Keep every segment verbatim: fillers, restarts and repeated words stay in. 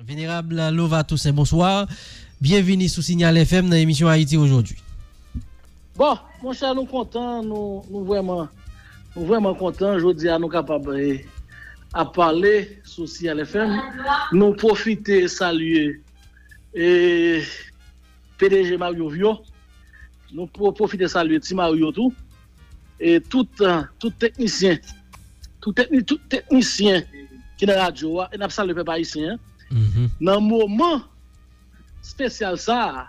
Venerab Lova Toussaint, bonsoir. Byenvini sou Signal F M nan emisyon Haïti Aujourd'hui. Bon, monchè, nou kontan, nou, nou vrèman nou vrèman kontan. Jodi a, nou kapab eh, ap pale sou Signal F M. Nou pwofite salye eh, P D G Mario Vio. Nou pwofite salye Ti Mario tou. E tout, eh, tout teknisyen, tout, tekni, tout teknisyen ki nan radyo a, e n ap salye pèp ayisyen an. Mm -hmm. Nan moman espesyal sa a,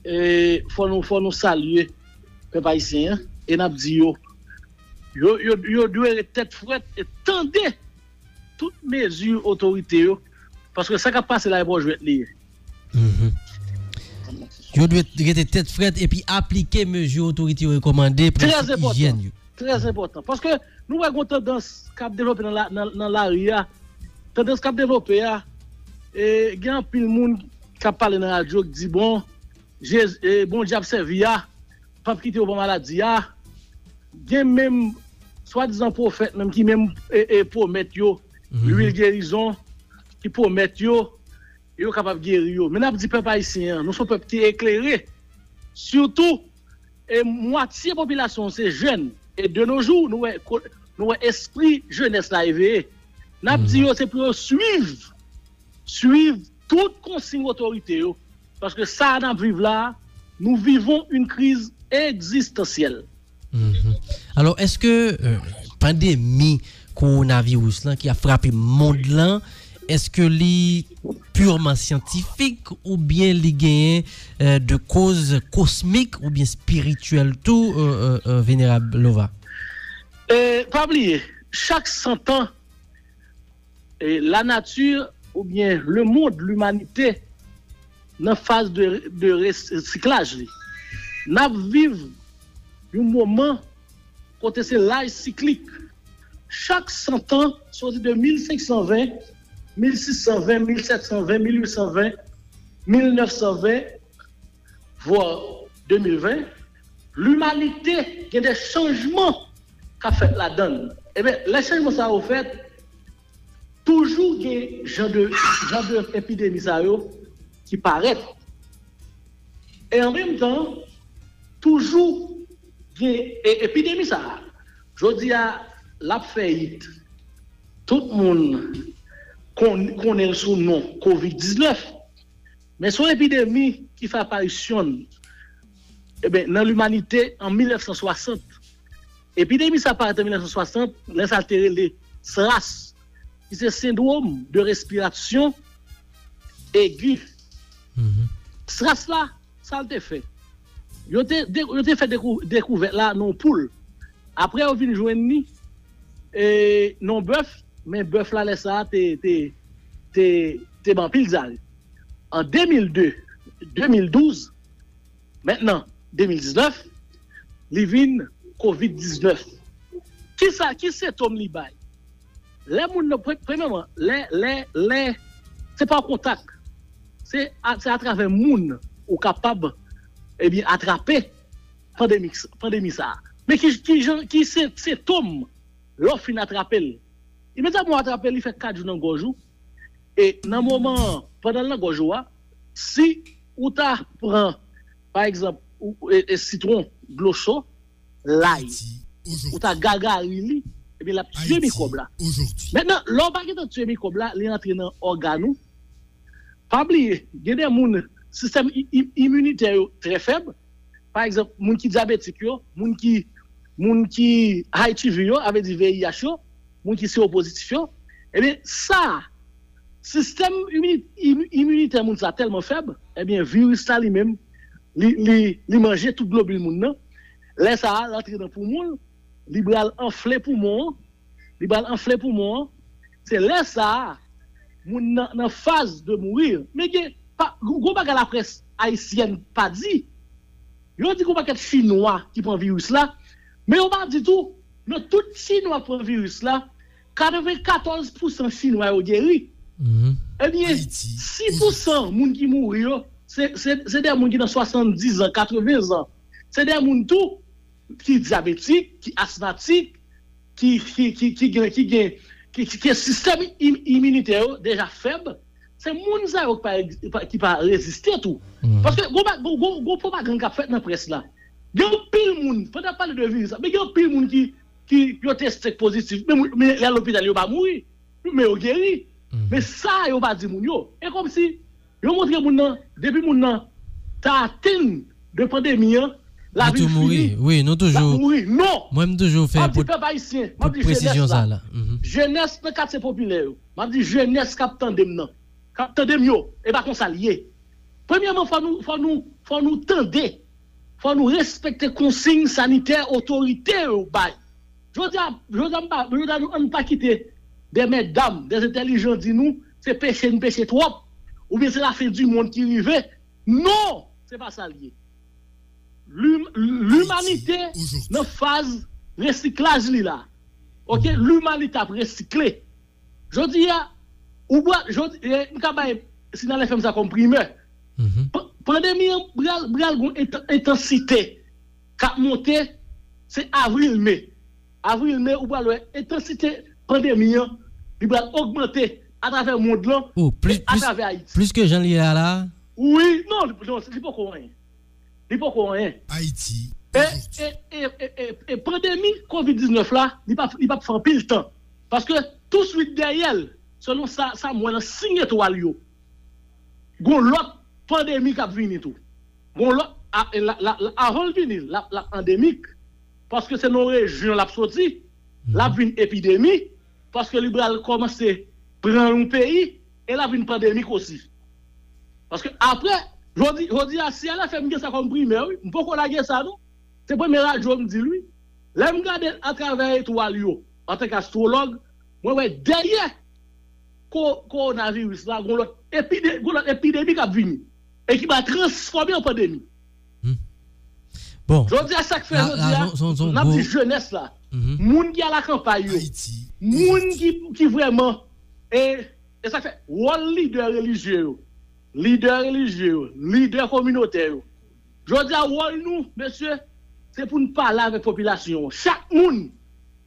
eh, fò nou, fò nou salye pèp ayisyen an, e n ap di yo, yo, yo, yo dwe ret tèt frèt e tande tout mezi otorite yo, paske sa k ap pase la e bò jwèt li ye. Yo dwe rete tèt frèt epi aplike mezi otorite yo rekòmande pou ijyèn yo. Trè enpòtan. Paske nou wè gen tandans k ap devlope nan lari a. Tandans k ap devlope a, e, gen anpil moun k ap pale nan radyo ki di, bon, Jezi, e, Bondye ap sèvi a p ap kite yo pran maladi a. Gen menm swadizan pwofèt menm ki menm e, e, pwomèt yo lwil gerizon, ki pwomèt yo yo kapab geri yo. Men n ap di pèp ayisyen an, nou se yon pèp ki eklere. Sitou, e mwatye popilasyon se jèn. E de nos jours, nou wè, nou wè espri jenès la eveye. N ap di yo se pou yo swiv, swiv tout konsiy otorite yo. Paske sa n ap viv la, nous vivons une crise existentielle. Alò, èske euh, pandemi kowonaviris lan ki ap frape mond lan, èske li purman syantifik oubyen li genyen euh, de koz kosmik oubyen espirityèl tou, euh, euh, euh, Venerab Lova? E, pa bliye, chak san tan, e, lanati oubyen lemonn, limanite, nan faz de, de resiklaj li. N ap viv yon moman kote se laj siklik. Chak san tan, soti de mil senk san ven, mil sis san ven, mil sèt san ven, mil uit san ven, mil nèf san ven, vwa de mil ven, limanite gen de chanjman k ap fèt ladan l. Ebyen, lè chanjman sa yo fèt, toujou gen jan de, jan de epidemi sa yo ki parèt. E an menm tan, toujou gen e, epidemi sa a. Jodi a, l ap fè it. Tout moun kon, konnen l sou non kovid diznèf. Men se yon epidemi ki fè aparisyon l, ebyen, nan limanite an mil nèf san swasant. Epidemi sa parèt an mil nèf san swasant, lè sa te rele SRAS, ki se sendwòm de respirasyon egi. SRAS la, sa l te fè? Yo te, yo te fè dekouvèt la nan yon poul. Apre yo vin jwenn li e, nan yon bèf, men bèf la lè sa a te, te, te, te ban anpil dyare. An de mil de, de mil douz, mentnan de mil diznèf, li vin kovid diznèf. Kisa, ki sentòm li bay? Lè moun nan, premyèman, lè, lè, lè, se pa kontak. Se, se atravè moun ou kapab, ebyen, atrape pandemi, pandemi sa a. Men ki, ki jan, ki se, sentòm lè w fin atrape l? Imedyatman w atrape l, li fè kat jou nan gòj ou. E nan moman an, pandan l nan gòj ou a, si ou ta pran, pa egzanp, ou, e, e sitwon, dlo cho, lay, ou ta gagari li, ebyen l ap tiye mikwòb la. Mentnan, lè w pa gentan tiye mikwòb la, li antre nan ògàn ou. Pa bliye, gen de moun, sistèm iminitè yo trè fèb. Pa egzanp, moun ki dyabetik yo, moun ki, moun ki H I V yo, a vle di V I H yo, moun ki sewopozitif yo, ebyen, sa, sistèm iminitè moun sa tèlman fèb, ebyen, viris la li menm, li, li, li manje tout globil moun nan. Lè sa a, l antre nan poumon l, li pral anfle poumon an, li pral anfle poumon an. Se lè sa a, moun nan, nan faz de mourir. Men gen, pa, gon bagay laprès ayisyèn pa di. Yo di gon pakèt Chinwa ki pran viris la, men yo pa di tou, nan tout Chinwa k pran viris la, katrevenkatòz pousan Chinwa yo geri. Ebyen, sis pousan moun ki mouri yo, se, se, se de moun ki nan swasanndizan, katreven zan. Se de moun tou ki dyabetik, ki asmatik, ki, ki, ki, ki gen, ki gen, ki, ki, ki sistèm im, iminitè yo deja fèb, Se moun sa yo ki pa, ki pa reziste tou. Paske gon, gon, gon, gon pwopagann k ap fèt nan près la. Gen anpil moun, pandan ap pale de viris la, men gen anpil moun ki, ki yo teste pozitif, men, men y al lopital, yo pa mouri, men yo geri. Men sa yo pa di moun yo. E kòmsi yo montre moun nan, depi moun nan ta atenn de pandemi an, lavi l fini. Wi, nou toujou. L ap mouri. Non! Mwen, m toujou fè. M ap di pèp ayisyen, m ap di jenès la. Jenès nan katye popilè yo. M ap di jenès k ap tande m nan. K ap tande m yo. E pa konsa l ye. Premyèman, fò nou, fò nou, fò nou tande. Fò nou respekte konsiy sanitè otorite yo bay. Jodi a, jodi a, m pa, jodi a, nou, ann pa kite de mètdam, de entèlijan di nou se peche n peche twòp, oubyen se lafen di mond ki rive. Non, se pa sa l ye. Lim- Limanite nan faz resiklaj li la. Oke, limanite ap resikle. Jodi a, ou bwa, jodi, eh, m ka bay Sinal F M sa kòm primè. Pandemi an pral, pral gon entansite k ap monte, se avril, me. Avril, me, ou pral wè entansite pandemi an, li pral ogmante atravè mond lan, e atravè Ayiti. Plis ke jan li ye a la? Wi, non, non, li poko anyen. Li poko anyen. Ayiti. E, e, e, e, e, e pandemi kovid diznèf la, li pa, li pa fè anpil tan. Paske touswit dèyè l, selon sa, sa m wè nan siy etwal yo, gon lòt pandemi k ap vini tou. Gon lòt, a, e la, la, la, avan l vini, l ap, l ap andemik. Paske se nan rejyon l ap soti, l ap vin epidemi, paske li pral kòmanse pran yon peyi, e l ap vin pandemik osi. Paske apre, jodi, jodi a, si L F M gen sa kòm primè, wi, m poko lage sa, non. Se premye radyo m di l, wi. Lè m gade atravè etwal yo, antanke astwològ, mwen wè dèyè ko- kowonaviris la, gon lòt epide- gon lòt epidemi k ap vini e ki pral transfòme an pandemi. Bon, jodi a, sa k fè jodi a, n ap di jenès la, moun ki al akanpay yo, moun ki, ki vrèman, e, e sa k fè wòl lidè relijye yo, lidè relijye yo, lidè kominotè yo. Jodi a, wòl nou, mesye, se pou n pale avèk popilasyon an. Chak moun,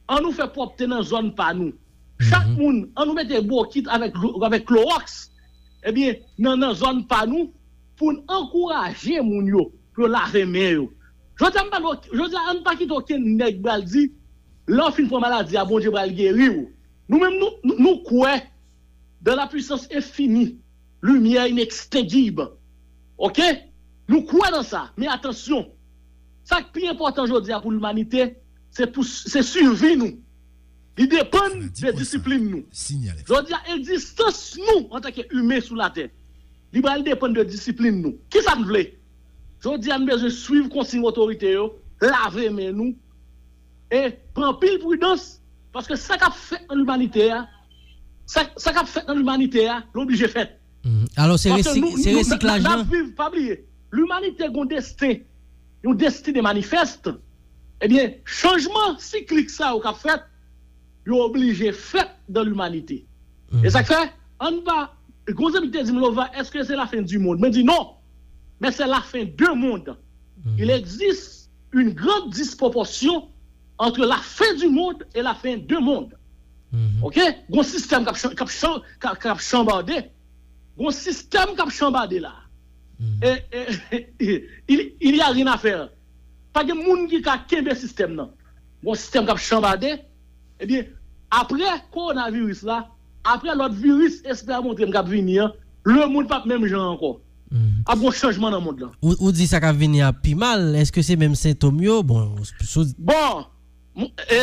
ann nou fè pwòpte nan zòn pa nou. Chak moun, ann nou mete bokit avèk, avèk klowòks. Ebyen, nan, nan zòn pa nou, pou n ankouraje moun yo, pou yo lave men yo. Jodi a, m pa, jodi a, ann pa kite okenn nèg pral di, lè w fin pran maladi a, Bondye pral geri w. Nou menm, nou, nou, nou kwè dans la puissance infinie, lumière inextinguible. Oke? Nou kwè nan sa, men atansyon, sa k pi enpòtan jodi a pou limanite, se pou, se sivi nou. Li depann de disiplin nou. Jodi a, egzistans nou antanke imen sou latè, li pral depann de disiplin nou. Kisa n vle? Jodi a, n bezwen swiv konsiy otorite yo, lave men nou, e pran anpil pridans, paske sa k ap fèt nan limanite a, sa, sa k ap fèt nan limanite a, l oblije fèt. Alò, se resi- se resiklaj lan. N ap viv, pa bliye, limanite gon desten, yon destine manifèst. Ebyen, chanjman siklik sa yo k ap fèt, yo oblije fèt dan limanite. E sa k fè, ann pa, gon zanmi ki te di m, Lova, èske se lafen di mond? Mwen di non, men se lafen de mond. Il existe une grande disproportion entre la fin du monde et la fin de monde. Oke? Gon sistèm k ap chan- k ap chan- k ap, k ap chanbade. Gon sistèm k ap chanbade la. E, e, il, il y a rien à faire. Pa gen moun ki ka kenbe sistèm nan. Gon sistèm k ap chanbade. Ebyen, apre kowonaviris la, apre lòt viris espè a montre m k ap vini an, lemonn p ap menm jan ankò. Ap gon chanjman nan mond lan. Ou, ou di sa k ap vini a pi mal, èske se menm sentòm yo? Bon, sou- Bon, m, e,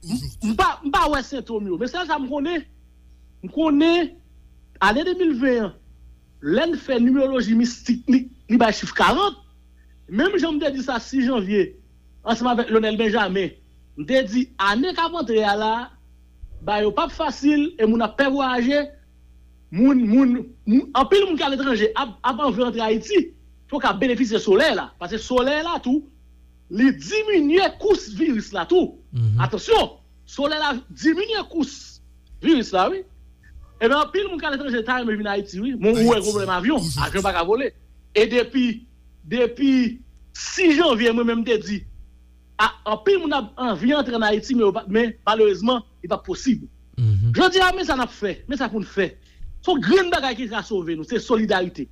m, m pa, m pa wè sentòm yo, men sèl sa m konnen, m konnen ane de mil ven an, lè n fè nimeroloji mistik li, li bay chif karant, menm jan m te di sa sis janvye, ansanm avèk Lionel Benjamin, m te di ane k ap antre a la, bagay yo p ap fasil e moun ap pè vwayaje, moun, moun, moun, anpil moun ki aletranje ap, ap anvi antre Ayiti pou yo ka benefisye solèy la. Paske solèy la tou, li diminye kous viris la tou. Atansyon, solèy la diminye kous viris la, wi. Ebyen, anpil moun ki aletranje ta renmen vin Ayiti, wi. Men ou wè pwoblèm avyon, avyon pa ka vole. E depi, depi sis janvye, mwen menm te di, a, anpil moun ap anvi antre ann Ayiti, men yo pa, men malerezman, li p ap posib. Jodi a, men sa n ap fè, men sa pou n fè. Se yon grenn bagay ki ka sove nou, se solidarite.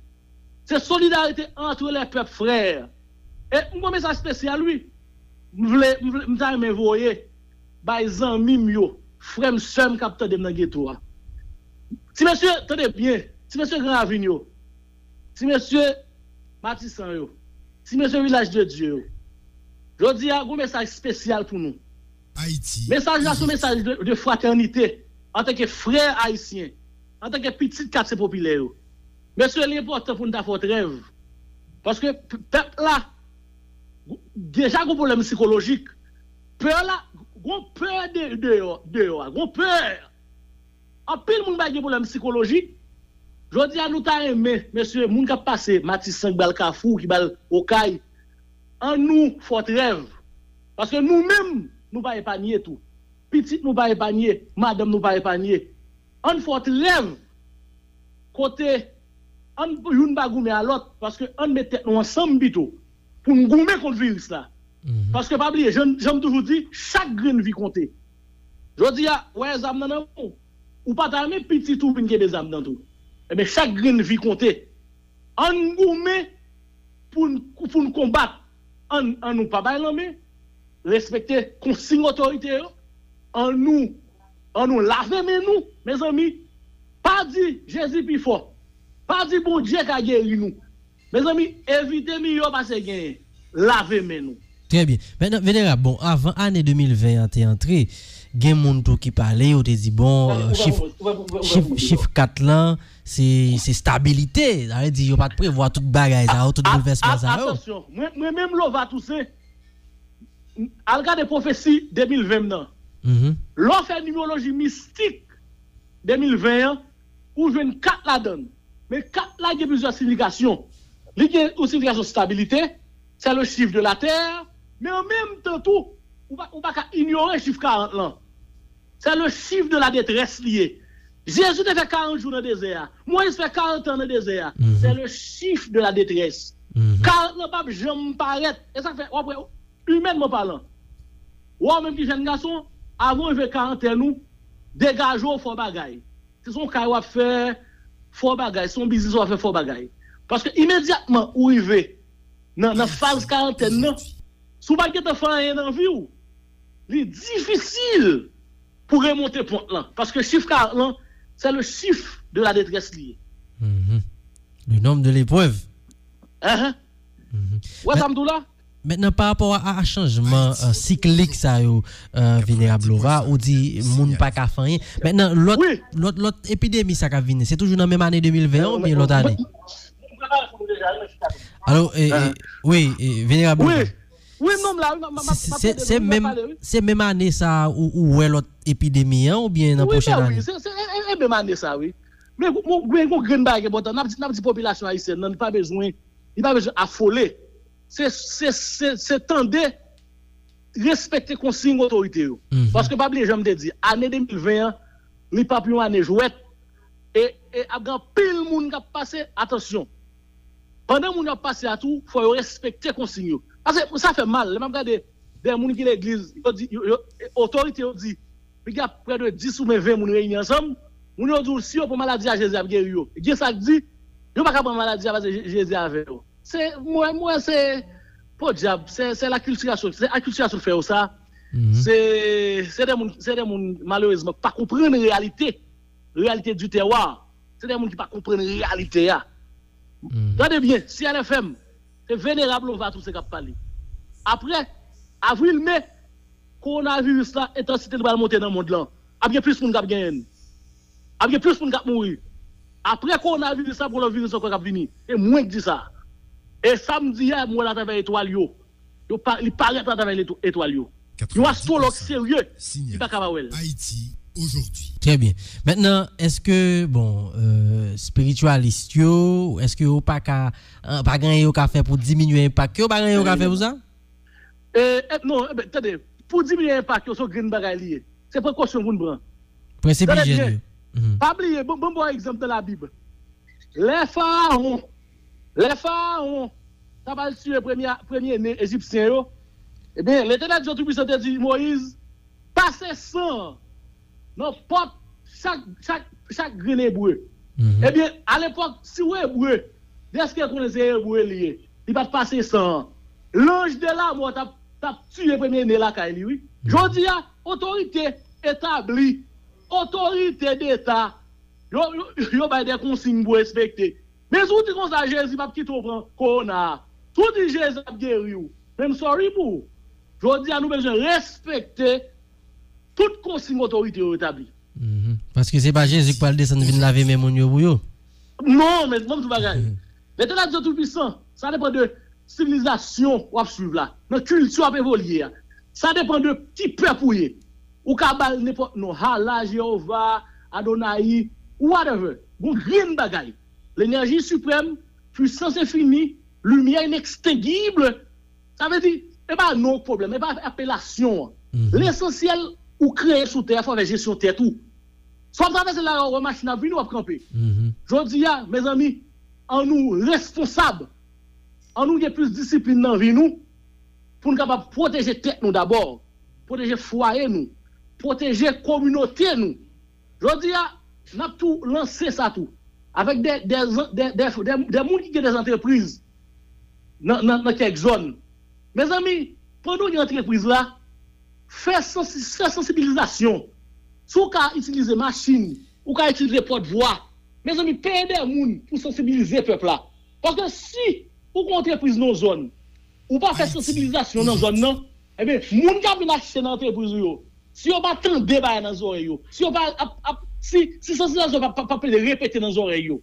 Se solidarite entre les peuples frères. E m gon mesaj espesyal, wi. M vle, m vle, m ta renmen voye bay zanmi m yo, frè m, sè m k ap tande m nan geto a. Ti mesye, tande byen. Ti mesye Gran Ravin yo. Ti mesye Matisan yo. Ti mesye Vilaj de Dye yo. Jodi a, gon mesaj espesyal pou nou. Mesaj la se yon mesaj de, de fratènite antanke frè ayisyen, antanke pitit katye popilè yo. Mesye, li enpòtan pou n ta fè yon trèv. Paske p- pèp la, deja gon pwoblèm sikolojik. Pè la, gon pè de, deyò, deyò a, gon pè. Anpil moun bay gen pwoblèm sikolojik. Jodi a nou ta renmen, mesye, moun k ap pase Matisan ki ba l Kafou, ki ba l Okay, ann nou fè trèv. Paske nou menm, nou pa epanye tou. Pitit nou pa epanye, madanm nou pa epanye. Ann fè trèv kote ann youn pa goumen a lòt, paske ann met tèt nou ansanm pito pou n goumen kont viris la. Paske pa bliye, jan, jan m toujou di, chak grenn vi konte. Jodi a, w wè zam nan nan men w, ou pa ta renmen pitit ou vin kenbe zam nan tou. Ebyen, chak grenn vi konte. Ann goumen pou n, pou n konbat. Ann, ann nou pa bay lanmen, respekte konsiy otorite yo. Ann nou, ann nou lave men nou, mezanmi. Pa di Jezi pi fò. Pa di Bondye ka geri nou. Mezanmi, evite miyò pase genyen. Lave men nou. Trè byen. Mentnan, Venerab, bon, avan ane de mil ven an te antre, gen moun tou ki pale, yo te di, bon, euh, chif, chif, chif kat lan, se, se stabilite. Sa vle di, yo pa t prevwa tout bagay sa yo, tout boulvèsman sa yo. Atansyon, mwen, mwen menm Lova Toussaint, al gade pwofesi de mil ven nan. Lè w fè nimeroloji mistik de mil ven an, ou jwenn kat ladan l. Men kat la gen plizyè siyifikasyon. Li gen yon siyifikasyon stabilite, c'est le chiffre de la terre, men an menm tan tou, ou pa, ou pa ka inyore chif karant lan. C'est le chiffre de la détresse li ye. Jezi te fè karant jou nan dezè a. Moyiz fè karant an nan dezè a. C'est le chiffre de la détresse. Karant lan p ap janm parèt. E sa k fè, w ap wè, imènman palan, w a w menm ki jèn gason, avan w rive karantèn ou, degaje w, fè w bagay. Si se yon kay w ap fè, fè w bagay. Si se yon biznis w ap fè, fè w bagay. Paske imedyatman ou rive nan, nan faz karantèn nan, si w pa t gentan fè anyen nan vi w, li difisil pou remonte pant lan. Paske chif karant lan, c'est le chiffre de la détresse li ye. Le nombre de l'épreuve. Ahan. Ou wè sa m di w la? Mentnan, pa rapò a, a, a chanjman, euh, siklik sa yo, euh, Venerab Lova, ou di moun pa ka fè anyen. Mentnan, lòt, lòt, lòt epidemi sa k ap vini, se toujou nan menm ane de mil ven an oubyen lòt ane? Alo, eh, eh, wi, eh, Venerab Lova. Wi, non, m la, wi, m ap, m ap, m ap tande, wi, m ap pale, wi. Se menm ane sa ou, ou wè lòt epidemi an oubyen nan pwochèn ane? Wi, se, se, e, e, e menm ane sa, wi. Men, men, men gon grenn bagay ki enpòtan. N ap di, n ap di popilasyon ayisyèn nan, li pa bezwen, li pa bezwen afole. Se, se, se, se tande, respekte konsiy otorite yo. Paske pa bliye jan m te di, ane de mil ven an, li p ap yon ane jwèt. E, e ap gen anpil moun k ap pase, atansyon. Pandan moun yo ap pase a tou, fò yo respekte konsiy yo. Paske sa fè mal. Lè m ap gade de moun ki legliz, yo di, yo, yo, otorite yo di, piga prè de dis oubyen ven moun reyini ansanm, moun yo di w si yo pran maladi a, Jezi ap geri yo. Gen sa k di, yo pa ka pran maladi a paske Je- Jezi avè yo. Se, mwen, mwen, se, podyab, se, se lakiltirasyon, se akiltirasyon k fè yo sa. Se, se de moun, se de moun, malerezman, k pa konprann reyalite, reyalite di tèwa. Se de moun ki pa konprann reyalite a. Gade byen, Siyal F M, se Venerab Lova Toussaint k ap pale. Apre, avril, me, kowonaviris la, entansite li pral monte nan mond lan. Ap gen plis moun k ap genyen l. Ap gen plis moun k ap mouri. Apre kowonaviris la, ap gen lòt viris ankò k ap vini. E mwen k di sa. E sa m di a, m wè l atravè etwal yo. Yo pa, li parèt atravè leto- etwal yo. Yon astwològ serye, li pa ka pa wè l. Trè byen. Mentnan, èske, bon, euh, espiritualist yo, èske yo pa ka, euh, pa gen anyen yo ka fè pou diminye enpak yo, pa gen anyen yo ka fè pou sa? E, e, non, e ben, tande, pou diminye enpak yo, se yon grenn bagay li ye. Se prekosyon pou n pran. Prensip ijyèn yo. Pa bliye, bon, bon, bon egzanp nan Labib. Lè Farawon, lè Farawon ta pral tiye premye, premye ne Ejipsyen yo, ebyen, Letènèl Dye Toupisan te di Moyiz, pase san an nan pòt chak, chak, chak grenn Ebre. Mhm. Ebyen, alepòk, si w ebre, dèske konnen se ebre li ye, li pa t pase san an. Lanj de lamò t ap, t ap tiye premye ne lakay li, wi. Mhm. Jodi a, otorite etabli, otorite deta, yo, yo, yo bay de konsiy pou respekte. Men si w di konsa, Jezi p ap kite w pran kowona a. Si w di Jezi ap geri w, men m sorry pou ou. Jodi a, nou bezwen respekte tout konsiy otorite yo etabli. Mhm. Paske se pa Jezi k pral desann vin lave men moun yo pou yo. Non, men ban m di w bagay. Letènèl Dye Toupisan, sa depann de sivilizasyon w ap swiv la, nan kilti w ap evolye a. Sa depann de ki pèp ou ye. Ou ka ba l nenpòt non, Hala, Jewova, Adonayi, ou whatever. Gon grenn bagay. Lenèji siprèm, pwisans enfini, limyè inekstengyib. Sa vle di, e pa non k pwoblèm, e pa apelasyon an. Mhm. Lesansyèl, ou kreye sou tè a, fò w fè jesyon tèt ou. Si w ap travèse lari a, w wè machin ap vini, w ap kanpe. Mhm. Jodi a, mezanmi, an nou responsab. An nou gen plis disiplin nan vi nou pou n kapab pwoteje tèt nou dabò, pwoteje fwaye nou, pwoteje kominote nou. Jodi a, n ap tou lanse sa tou. Avèk de, de, de, de, de, de moun ki gen de antrepriz nan, nan, nan kèk zòn. Mezanmi, pandan w gen antrepriz la, fè sansi-, fè sansibilizasyon. Si w ka itilize machin, ou ka itilize pòtvwa. Mezanmi, peye de moun pou sansibilize pèp la. Paske si ou gen antrepriz nan yon zòn, ou pa fè sansibilizasyon nan zòn nan, ebyen, moun k ap vin achte nan antrepriz ou yo, si yo pa tande bagay nan zòrèy yo, si yo pa ap, ap, si, si sansibilizasyon pa, pa, pa pede repete nan zòrèy yo,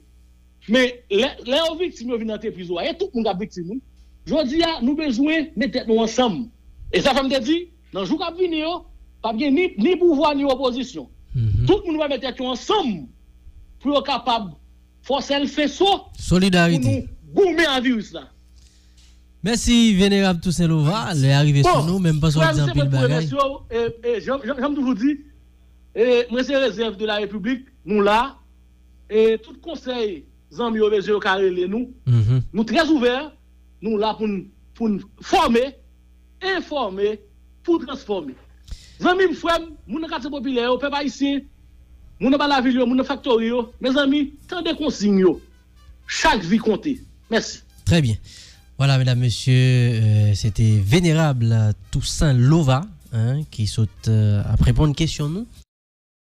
men lè, lè yo viktim, yo vin nan antrepriz ou a, e tout moun k ap viktim, wi. Jodi a, nou bezwen met tèt nou ansanm. E sa fè m te di, nan jou k ap vini yo, p ap gen ni, ni pouvwa, ni opozisyon. Mhm. Tout moun va met tèt yo ansanm pou yo kapab fòse l fè so pou nou goumen a viris la. Mèsi, Venerab Toussaint Lova. Lè a rive sou nou, men m panse w di anpil bagay. Bon, frè m, se mwen pou remèsye w, e, e, jan, jan, jan m toujou di, e, mwen se rezèv de la Repiblik, nou la, e tout konsèy zanmi yo bezwen yo ka rele nou. Mhm. Nou trè ouvè, nou la pou n, pou n fòme, enfòme, pou transfòme. Zanmi m, frè m, moun nan katye popilè yo, pèp ayisyen, moun anba lavil yo, moun nan faktori yo, mezanmi, tande konsiy yo. Chak vi konte. Mèsi. Très bien. Voilà, mesdames, messieurs, euh, c'était Vénérable Toussaint Lova, hein, ki sot euh, ap reponn kesyon nou.